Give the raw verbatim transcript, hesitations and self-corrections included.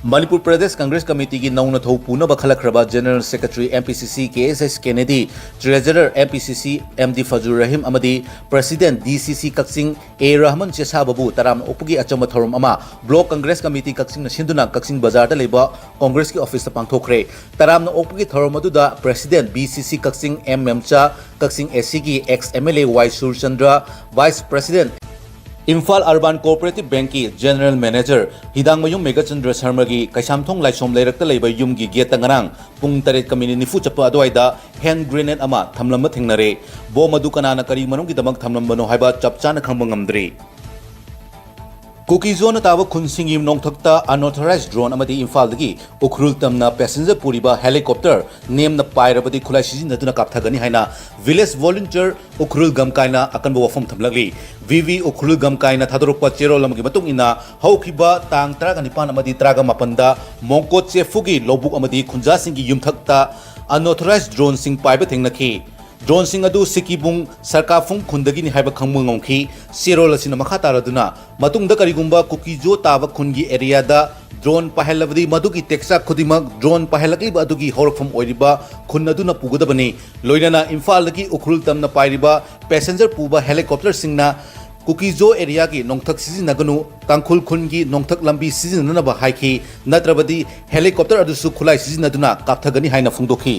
ꯃꯅꯤꯄꯨꯔ ꯄ꯭ꯔꯗꯦꯁ ꯀꯪꯒ꯭ꯔꯦꯁ ꯀꯃꯤꯇꯤꯒꯤ ꯅꯧꯅ ꯊꯧ ꯄꯨꯅꯕ ꯈꯜꯂꯛꯈ꯭ꯔꯕ General Secretary M P C C K S H Kennedy, Treasurer M P C C M D Fazul Rahim ꯑꯃꯗꯤ President D C C Kakching A Rahman ꯆꯦꯁꯥꯕꯕꯨ ꯇꯔꯥꯝꯅ ꯑꯣꯛꯄꯒꯤ ꯑꯆꯝꯕ ꯊꯧꯔꯝ ꯑꯃ Block Congress Committee ꯀꯛꯆꯤꯡꯅ ꯁꯤꯟꯗꯨꯅ ꯀꯛꯆꯤꯡ ꯕꯖꯥꯔꯗ ꯂꯩꯕ ꯀꯪꯒ꯭ꯔꯦꯁꯀꯤ ꯑꯣꯐꯤꯁꯇ ꯄꯥꯡꯊꯣꯛꯈ꯭ꯔꯦ꯫ ꯇꯔꯥꯝꯅ ꯑꯣꯛꯄꯒꯤ ꯊꯧꯔꯝ ꯑꯗꯨꯗ President B C C Kakching M ꯃꯦꯝꯆꯥ, Kakching A C ꯒꯤ ex M L A Y Surchandra, Vice President Imphal Urban Cooperative Bank ꯀꯤ General Manager ꯍꯤꯗꯥꯡꯃꯌꯨꯝ ꯃꯦꯘꯆꯟꯗ꯭ꯔ ꯁꯔꯃꯒꯤ ꯀꯩꯁꯥꯝꯊꯣꯡ ꯂꯥꯏꯁꯣꯝ ꯂꯩꯔꯛꯇ ꯂꯩꯕ ꯌꯨꯝꯒꯤ ꯒꯦꯠꯇ ꯉꯔꯥꯡ ꯄꯨꯡ ꯇꯔꯦꯠꯀ ꯃꯤꯅꯤꯠ ꯅꯤꯐꯨ ꯆꯠꯄ ꯑꯗꯨꯋꯥꯏꯗ hand grenade ꯑꯃ ꯊꯝꯂꯝꯕ ꯊꯦꯡꯅꯔꯦ꯫ ꯕꯣꯝ ꯑꯗꯨ ꯀꯅꯥꯅ ꯀꯔꯤ ꯃꯔꯝꯒꯤꯗꯃꯛ ꯊꯝꯂꯝꯕꯅꯣ ꯍꯥꯏꯕ ꯆꯞ ꯆꯥꯅ ꯈꯪꯕ ꯉꯝꯗ꯭ꯔꯤ꯫ ꯀꯨꯀꯤꯖꯣꯅ ꯇꯥꯕ ꯈꯨꯟꯁꯤꯡꯒꯤ ꯅꯣꯡꯊꯛꯇ unauthorized drone ꯑꯃꯗꯤ ꯏꯝꯐꯥꯜꯗꯒꯤ ꯎꯈ꯭ꯔꯨꯜ ꯇꯝꯅ passenger ꯄꯨꯔꯤꯕ helicopter ꯅꯦꯝꯅ ꯄꯥꯏꯔꯕꯗꯤ ꯈꯨꯠꯂꯥꯏ ꯁꯤꯖꯤꯟꯅꯗꯨꯅ ꯀꯥꯞꯊꯒꯅꯤ ꯍꯥꯏꯅ Village Volunteer ꯎꯈ꯭ꯔꯨꯜ ꯒꯝꯀꯥꯏꯅ ꯑꯀꯟꯕ ꯋꯥꯐꯝ ꯊꯝꯂꯛꯂꯤ꯫ V V ꯎꯈ꯭ꯔꯨꯜ ꯒꯝꯀꯥꯏꯅ ꯊꯥꯗꯣꯔꯛꯄ ꯆꯦꯔꯣꯜ ꯑꯃꯒꯤ ꯃꯇꯨꯡ ꯏꯟꯅ, ꯍꯧꯈꯤꯕ ꯇꯥꯡ ꯇꯔꯥꯒ ꯅꯤꯄꯥꯟ ꯑꯃꯗꯤ ꯇꯔꯥꯒ ꯃꯥꯄꯟꯗ ꯃꯣꯡꯀꯣꯠ ꯆꯦꯐꯨꯒꯤ ꯂꯧꯕꯨꯛ ꯑꯃꯗꯤ ꯈꯨꯟꯖꯥꯁꯤꯡꯒꯤ ꯌꯨꯝꯊꯛꯇ unauthorized droneꯁꯤꯡ ꯄꯥꯏꯕ ꯊꯦꯡꯅꯈꯤ꯫ Droneꯁꯤꯡ ꯑꯗꯨ ꯁꯤꯀꯤꯕꯨꯡ ꯁꯔꯀꯥꯐꯨꯡ ꯈꯨꯟꯗꯒꯤꯅꯤ ꯍꯥꯏꯕ ꯈꯪꯕ ꯉꯝꯈꯤ꯫ ꯆꯦꯔꯣꯜ ꯑꯁꯤꯅ ꯃꯈꯥ ꯇꯥꯔꯗꯨꯅ, ꯃꯇꯨꯡꯗ ꯀꯔꯤꯒꯨꯝꯕ ꯀꯨꯀꯤꯖꯣ ꯇꯥꯕ ꯈꯨꯟꯒꯤ areaꯗ drone ꯄꯥꯏꯍꯜꯂꯕꯗꯤ ꯃꯗꯨꯒꯤ ꯇꯦꯛꯆꯥꯛ ꯈꯨꯗꯤꯡꯃꯛ drone ꯄꯥꯏꯍꯜꯂꯛꯂꯤꯕ ꯑꯗꯨꯒꯤ ꯍꯧꯔꯛꯐꯝ ꯑꯣꯏꯔꯤꯕ ꯈꯨꯟ ꯑꯗꯨꯅ ꯄꯨꯒꯗꯕꯅꯤ꯫ ꯂꯣꯏꯅꯅ ꯏꯝꯐꯥꯜꯗꯒꯤ ꯎꯈ꯭ꯔꯨꯜ ꯇꯝꯅ ꯄꯥꯏꯔꯤꯕ passenger ꯄꯨꯕ helicopterꯁꯤꯡꯅ ꯀꯨꯀꯤꯖꯣ areaꯒꯤ ꯅꯣꯡꯊꯛ ꯁꯤꯖꯤꯟꯅꯒꯅꯨ, ꯇꯥꯡꯈꯨꯜ ꯈꯨꯟꯒꯤ ꯅꯣꯡꯊꯛ ꯂꯝꯕꯤ ꯁꯤꯖꯤꯟꯅꯅꯕ ꯍꯥꯏꯈꯤ, ꯅꯠꯇ꯭ꯔꯕꯗꯤ helicopter ꯑꯗꯨꯁꯨ ꯈꯨꯠꯂꯥꯏ ꯁꯤꯖꯤꯟꯅꯗꯨꯅ ꯀꯥꯞꯊꯒꯅꯤ ꯍꯥꯏꯅ ꯐꯣꯡꯗꯣꯛꯈꯤ꯫